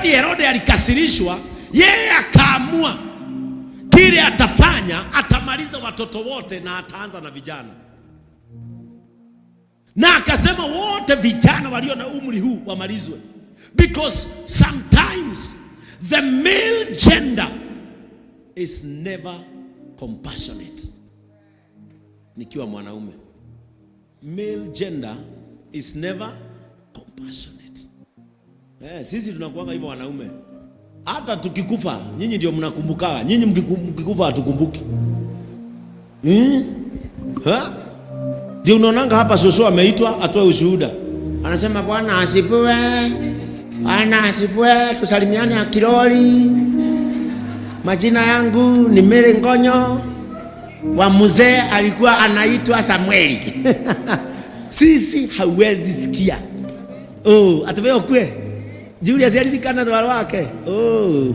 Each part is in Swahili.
Wakati Herode alikasirishwa, yeye akaamua kile atafanya, atamaliza watoto wote na ataanza na vijana. Na akasema wote vijana walio na umri huu wamalizwe. Because sometimes the male gender is never compassionate. Nikiwa mwanaume, male gender is never compassionate. Sisi tunakuanga hivyo wanaume. Hata tukikufa nyinyi ndio mnakumbukaga. Nyinyi mkikufa hatukumbuki. Hmm? Ha? Ndio unaonanga hapa shosho ameitwa atoe ushuhuda. Anasema Bwana asifiwe. Bwana asifiwe, tusalimiane akiloli. Majina yangu ni Mary Ngonyo. Wa mzee alikuwa anaitwa Samueli. Sisi hauwezi sikia. Oh, atubeo kwe. Julius alirikana wale wake. Oh.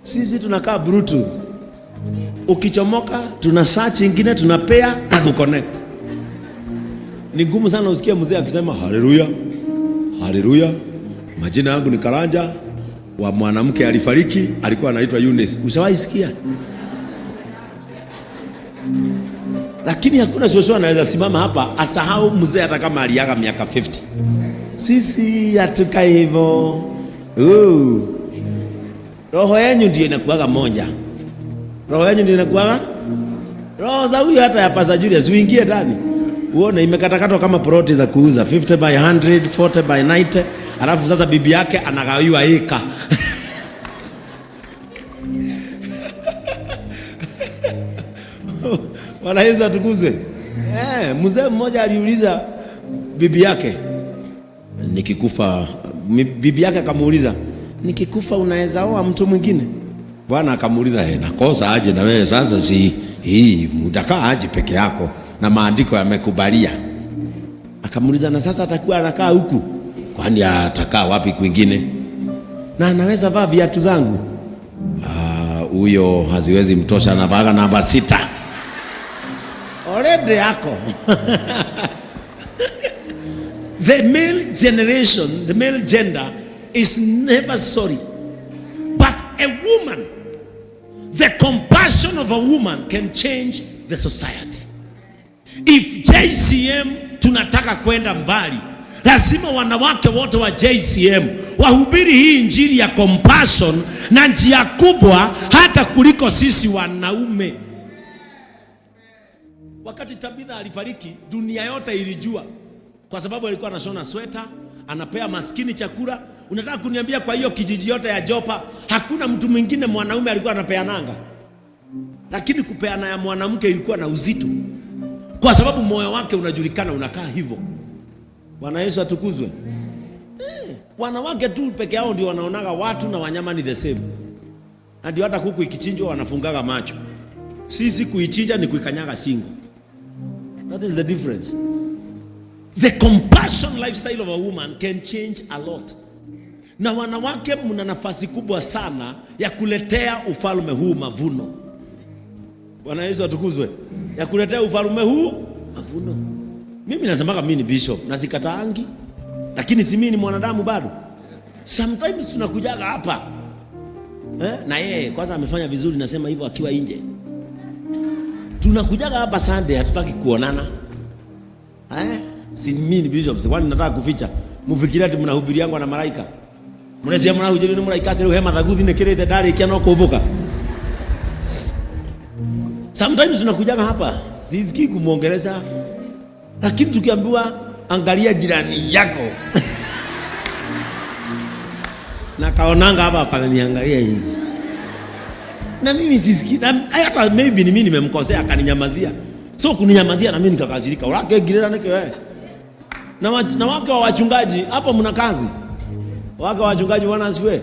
Sisi tunakaa Bluetooth. Ukichomoka tuna search ingine tunapea na kuconnect. Ni ngumu sana usikie mzee akisema haleluya. Haleluya. Majina yangu ni Karanja, wa mwanamke alifariki, alikuwa anaitwa Eunice. Ushawahi sikia? Lakini hakuna shosho anaweza simama hapa asahau mzee hata kama aliaga miaka 50. Sisi hatukai hivyo. Roho yenu ndio inakuwaga moja. Roho yenu ndio inakuwaga roho za huyu hata ya Pastor Julius uingie ndani. Uone imekatakatwa kama ploti za kuuza 50 by 100, 40 by 90, alafu sasa bibi yake anagawiwa eka. Bwana Yesu atukuzwe. Mzee mmoja aliuliza bibi yake, nikikufa, bibi yake akamuuliza, nikikufa unaweza oa mtu mwingine? Bwana akamuuliza, nakosa aje na wewe sasa, si hii mtakaa aje peke yako na maandiko yamekubalia? Akamuuliza, na sasa atakuwa anakaa huku, kwani atakaa wapi kwingine? Na anaweza vaa viatu zangu? Huyo haziwezi mtosha, anavaa namba 6. Already yako. The male generation, the male gender is never sorry. But a woman, the compassion of a woman can change the society. If JCM tunataka kwenda mbali, lazima wanawake wote wa JCM wahubiri hii injili ya compassion na njia kubwa hata kuliko sisi wanaume. Wakati Tabitha alifariki, dunia yote ilijua, kwa sababu alikuwa anashona sweta, anapea maskini chakula. Unataka kuniambia kwa hiyo kijiji yote ya Jopa hakuna mtu mwingine mwanaume alikuwa anapeananga? Lakini kupeana ya mwanamke ilikuwa na uzito, kwa sababu moyo wake unajulikana unakaa hivyo. Bwana Yesu atukuzwe. Wanawake tu peke yao ndio wanaonaga watu na wanyama ni the same. Na ndio hata kuku ikichinjwa wanafungaga macho. Sisi kuichinja ni kuikanyaga shingo. That is the difference. The compassion lifestyle of a woman can change a lot. Na wanawake mna nafasi kubwa sana ya kuletea ufalme huu mavuno. Bwana Yesu atukuzwe. Ya kuletea ufalme huu mavuno. Mimi nasemaga mimi ni bishop na sikataangi, lakini si mimi ni mwanadamu bado. Sometimes tunakujaga hapa. Na yeye kwanza amefanya vizuri, nasema hivyo akiwa nje. Tunakujaga hapa Sunday hatutaki kuonana. Si mimi ni bishop, si kwani nataka kuficha. Mfikiria ati mnahubiri yangu na malaika. Mnasema mnahubiri ni malaika ati hema thaguthi ni kirite ndari kia no kumbuka. Sometimes tunakujaga hapa, sisikii kumuongelesha. Lakini tukiambiwa angalia jirani yako. Na kaonanga hapa akaniangalia hivi. Na mimi sisikii, na hata maybe ni mimi nimemkosea akaninyamazia. So kuninyamazia na mimi nikakasirika. Urake girera neke wewe. Na wake wa wachungaji hapa mna kazi. Wake wa wachungaji, Bwana asifiwe.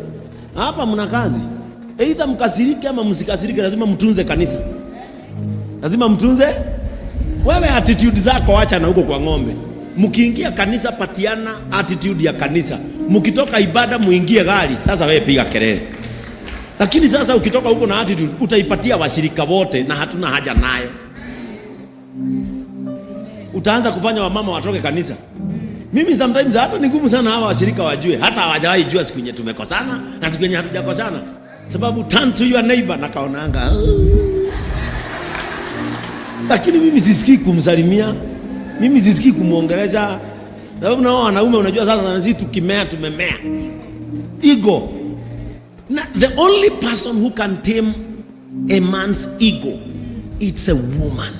Hapa mna kazi. Either mkasirike ama msikasirike, lazima mtunze kanisa. Lazima mtunze. Wewe attitude zako acha na huko kwa ng'ombe. Mkiingia kanisa patiana attitude ya kanisa. Mkitoka ibada muingie gari, sasa wewe piga kelele. Lakini sasa ukitoka huko na attitude utaipatia washirika wote na hatuna haja nayo. Utaanza kufanya wamama watoke kanisa. Mimi sometimes hata ni gumu sana hawa washirika wajue, hata hawajawahi jua siku yenye tumekosana na siku yenye hatujakosana, sababu turn to your neighbor na kaonanga, lakini mimi sisikii kumsalimia, mimi sisikii kumwongelesha, sababu na wao wanaume unajua sasa, na sisi tukimea tumemea ego. Na the only person who can tame a man's ego, it's a woman.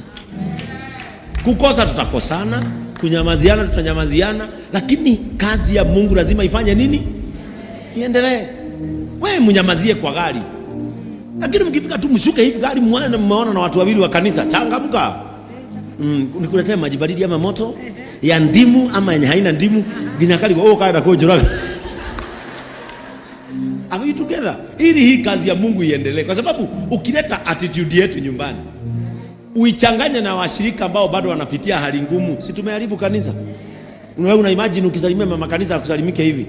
Kukosa tutakosana, kunyamaziana tutanyamaziana, lakini kazi ya Mungu lazima ifanye nini? Iendelee. Wewe mnyamazie kwa gari, lakini mkifika tu mshuke hivi gari, mwana mmeona na watu wawili wa kanisa, changamka. Nikuletee maji baridi ama moto ya ndimu ama yenye haina ndimu, ginyakali kwa oh, kaenda kujuraga. Are we together? Ili hii kazi ya Mungu iendelee, kwa sababu ukileta attitude yetu nyumbani uichanganye na washirika ambao bado wanapitia hali ngumu, si tumeharibu kanisa? Wewe una imagine ukisalimia mama kanisa akusalimike hivi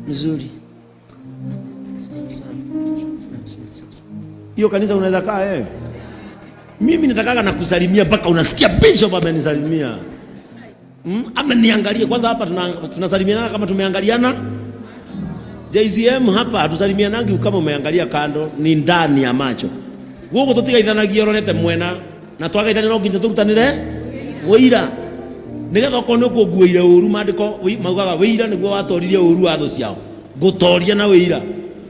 mzuri, hiyo kanisa unaweza kaa wewe? Mimi natakaga na kusalimia mpaka unasikia bishop amenisalimia. Ama niangalie kwanza hapa tunasalimiana kama tumeangaliana. JCM hapa hatusalimianangi kama umeangalia kando, ni ndani ya macho. Gugu tutigaithanagia urorete mwena na twagaithania no nginya turutanire wĩira, nigetha okorwo nĩ ũkũnguĩire ũru, maandĩko maugaga wĩira nĩguo watoririe ũru wa thũ ciao, ngũtoria na wĩira.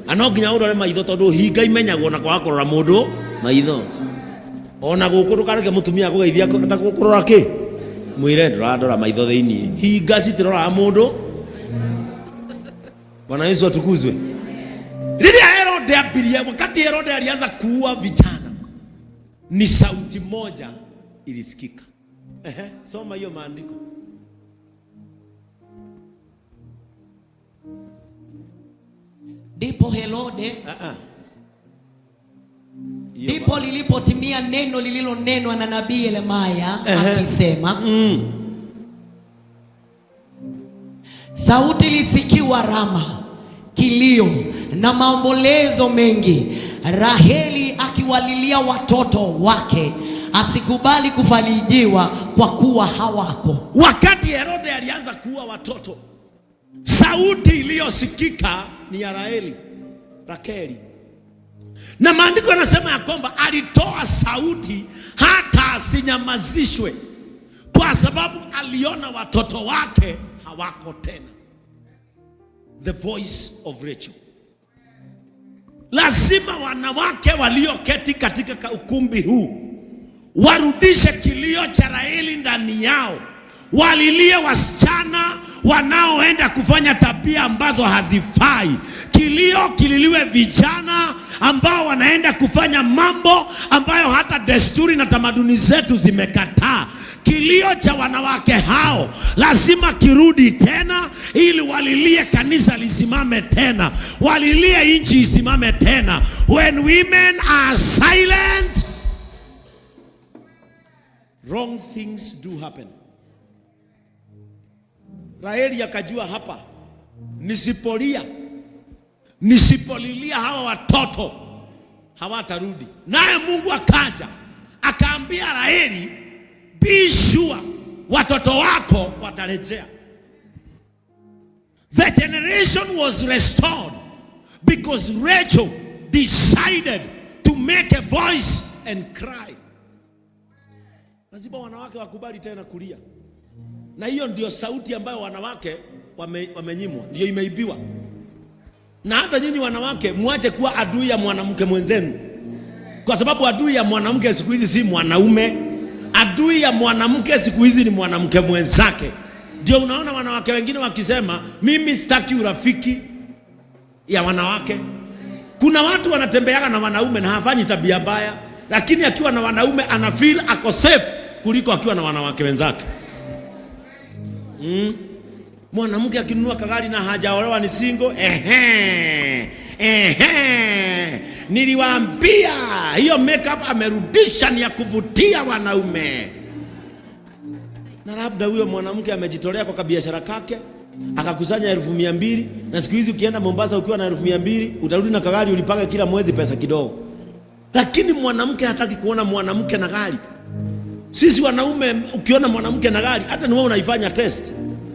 Na no nginya ũrore maitho, tondũ hinga imenyagwo na kwaga kũrora mũndũ maitho. Ona gũkũ ndũkareke mũtumia akũgeithia ta kũrora kĩ, mwĩre ndũrandora maitho thĩiniĩ. Hinga citiroraga mũndũ. Bwana Yesu atukuzwe. Rĩrĩa Herode ambirie, wakati Herode alianza kuua vijana, ni sauti moja ilisikika. Ehe, soma hiyo maandiko. Ndipo Herode Ah ah. Hiyo ndipo lilipotimia neno lililonenwa na nabii Yeremia akisema, sauti ilisikiwa Rama, kilio na maombolezo mengi, Raheli akiwalilia watoto wake, asikubali kufarijiwa kwa kuwa hawako. Wakati Herode alianza kuua watoto, sauti iliyosikika ni ya Raheli, Rakeli. Na maandiko yanasema ya kwamba alitoa sauti hata asinyamazishwe, kwa sababu aliona watoto wake hawako tena. The voice of Rachel. Lazima wanawake walioketi katika ukumbi huu warudishe kilio cha Raheli ndani yao, walilie wasichana wanaoenda kufanya tabia ambazo hazifai. Kilio kililiwe vijana ambao wanaenda kufanya mambo ambayo hata desturi na tamaduni zetu zimekataa. Kilio cha wanawake hao lazima kirudi tena, ili walilie kanisa lisimame tena, walilie nchi isimame tena. When women are silent, wrong things do happen. Raheli akajua hapa, nisipolia, nisipolilia hawa watoto hawatarudi. Naye Mungu akaja akaambia Raheli, be sure watoto wako watarejea. The generation was restored because Rachel decided to make a voice and cry. Lazima wanawake wakubali tena kulia, na hiyo ndio sauti ambayo wanawake wamenyimwa, ndio imeibiwa. Na hata nyinyi wanawake mwache kuwa adui ya mwanamke mwenzenu, kwa sababu adui ya mwanamke siku hizi si mwanaume. Adui ya mwanamke siku hizi ni mwanamke mwenzake. Ndio unaona wanawake wengine wakisema mimi sitaki urafiki ya wanawake. Kuna watu wanatembeaga na wanaume na hafanyi tabia mbaya, lakini akiwa na wanaume ana feel ako safe kuliko akiwa na wanawake wenzake. Mwanamke akinunua kagari na hajaolewa ni single, ehe, ehe, niliwaambia hiyo makeup amerudisha ni ya kuvutia wanaume. Na labda huyo mwanamke amejitolea kwa kabiashara kake akakusanya 200,000, na siku hizi ukienda Mombasa ukiwa na 200,000 utarudi na kagari ulipaka kila mwezi pesa kidogo. Lakini mwanamke hataki kuona mwanamke na gari. Sisi wanaume, ukiona mwanamke na gari, hata ni wewe unaifanya test.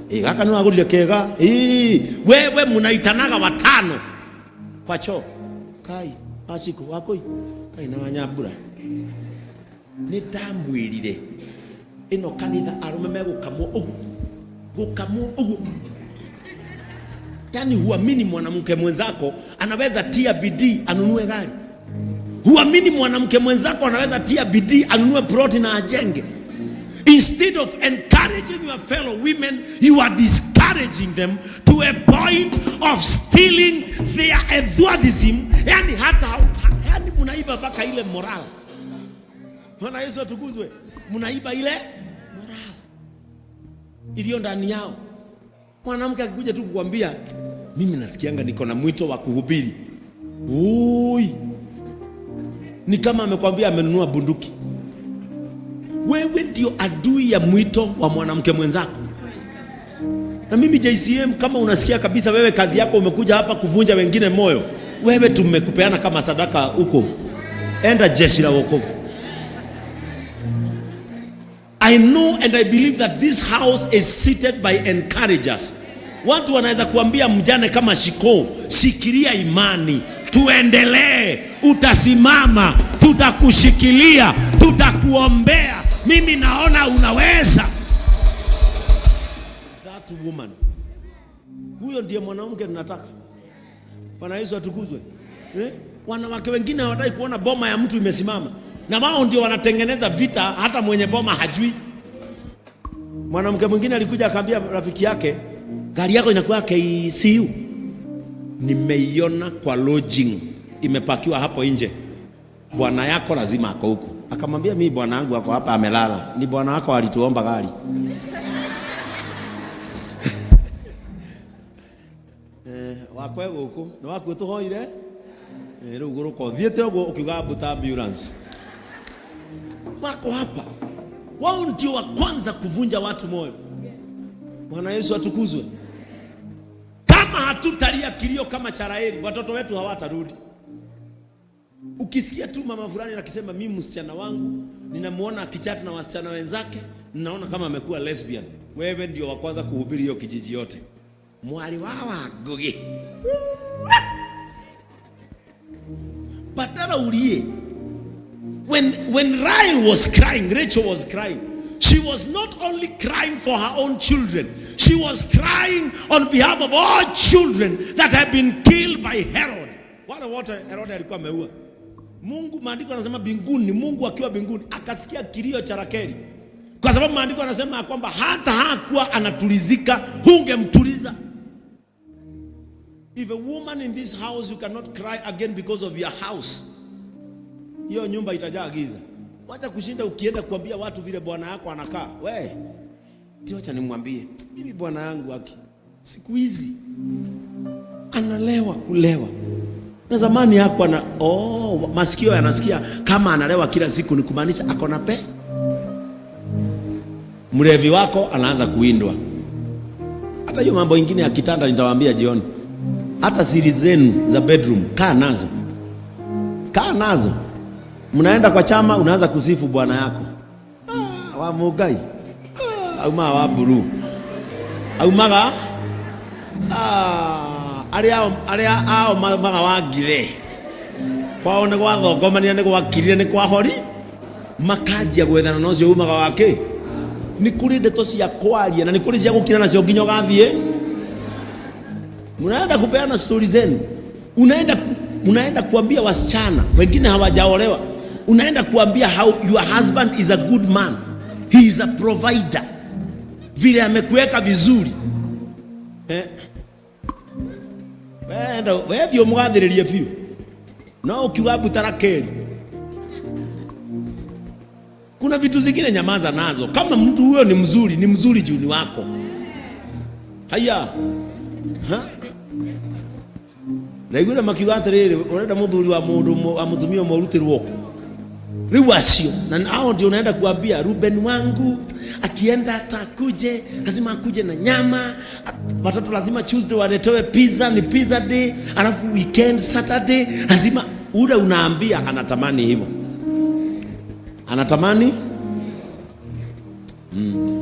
Eh, gaka ni wagurire kega. Eh, wewe munaitanaga watano kwa choo. Kai, asiko wakoi. Kai na wanyambura. Nĩ ndamwĩrire ĩno kanitha arũme megũkamwo ũguo, gũkamwo ũguo. Yani huamini mwanamke mwenzako anaweza tia bidii anunue gari. Huamini mwanamke mwenzako anaweza tia bidii anunue ploti na ajenge. Instead of encouraging your fellow women, you are discouraging them to a point of stealing their enthusiasm. Yani hata yani mnaiba mpaka ile moral. Bwana Yesu atukuzwe. Mnaiba ile moral iliyo ndani yao. Mwanamke akikuja tu kukwambia mimi nasikianga niko na mwito wa kuhubiri, ui, ni kama amekwambia amenunua bunduki. Wewe ndio adui ya mwito wa mwanamke mwenzako. Na mimi JCM, kama unasikia kabisa wewe kazi yako umekuja hapa kuvunja wengine moyo, wewe tumekupeana kama sadaka huko, enda jeshi la wokovu. I know and I believe that this house is seated by encouragers. Watu wanaweza kuambia mjane kama Shiko, shikilia imani, tuendelee, utasimama, tutakushikilia, tutakuombea. Mimi naona unaweza. That woman, huyo ndiye mwanamke tunataka. Bwana Yesu atukuzwe. Eh? Wanawake wengine hawataki kuona boma ya mtu imesimama, na wao ndio wanatengeneza vita, hata mwenye boma hajui. Mwanamke mwingine alikuja akaambia rafiki yake, gari yako inakuwa KCU, nimeiona kwa lodging imepakiwa hapo nje, bwana yako lazima ako huko. Akamwambia, mimi bwana yangu ako hapa amelala, ni bwana wako alituomba gari. Eh, wakwe guku ni waku tuhoire. Eh, riu guruka uthiete uguo ukiuga mbuta ambulance wako hapa. Wao ndio wa kwanza kuvunja watu moyo. Bwana Yesu atukuzwe. Kama hatutalia kilio kama cha Raheli, watoto wetu hawatarudi. Ukisikia tu mama fulani akisema mimi msichana wangu ninamuona akichati na wasichana wenzake, ninaona kama amekuwa lesbian, wewe ndio wa kwanza kuhubiri hiyo kijiji yote. Mwali wa Ngugi. Badala ulie. When Rahel was crying, Rachel was crying. She was not only crying for her own children, she was crying on behalf of all children that have been killed by Herod. Wale wote Herod alikuwa ameua. Mungu, maandiko yanasema mbinguni, Mungu akiwa mbinguni akasikia kilio cha Rakeli. Kwa sababu maandiko yanasema ya kwamba hata hakuwa anatulizika, hungemtuliza. If a woman in this house, you cannot cry again because of your house, hiyo nyumba itajaa giza. Wacha kushinda ukienda kuambia watu vile bwana yako anakaa. We, ti wacha nimwambie. Mimi bwana yangu aki siku hizi analewa kulewa. Na zamani hakuwa na, oh, masikio yanasikia kama analewa kila siku ni kumaanisha ako na pe. Mlevi wako anaanza kuwindwa. Hata hiyo mambo ingine ya kitanda nitawaambia jioni. Hata siri zenu za bedroom kaa nazo. Kaa nazo. Mnaenda kwa chama unaanza kusifu bwana yako. Ah, wa Mugai. Ah, auma wa buru. Aumaga ah, aria ao maga wangire. Kwao nĩ gwathongomania nĩ gwakirire nĩ kwahori makanjia gwethana na ũcio umaga wake. Nĩ kũrĩ ndeto cia kwaria na nĩ kũrĩ cia gũkira nacio nginya ũgathiĩ. Mnaenda kupeana stori zenu, unaenda kuambia wasichana wengine hawajaolewa, unaenda kuambia how your husband is a good man, he is a provider, vile amekuweka vizuri eh. Wenda wethi umugathĩrĩrie biũ no ukiuga mbuta Rakeli. Kuna vitu zingine nyamaza nazo. Kama mtu huyo ni mzuri, ni mzuri juu ni wako. Haya. Ha? Naiguire makiuga atiriri, urenda muthuri wa mundu wa mutumia ũmwe ũrutĩrwo kũ? Rĩu acio na hao ndio unaenda kuambia Ruben wangu akienda hata akuje lazima akuje na nyama, watoto lazima Tuesday waletewe pizza, ni pizza day, alafu weekend Saturday lazima ule unaambia anatamani hivyo, anatamani.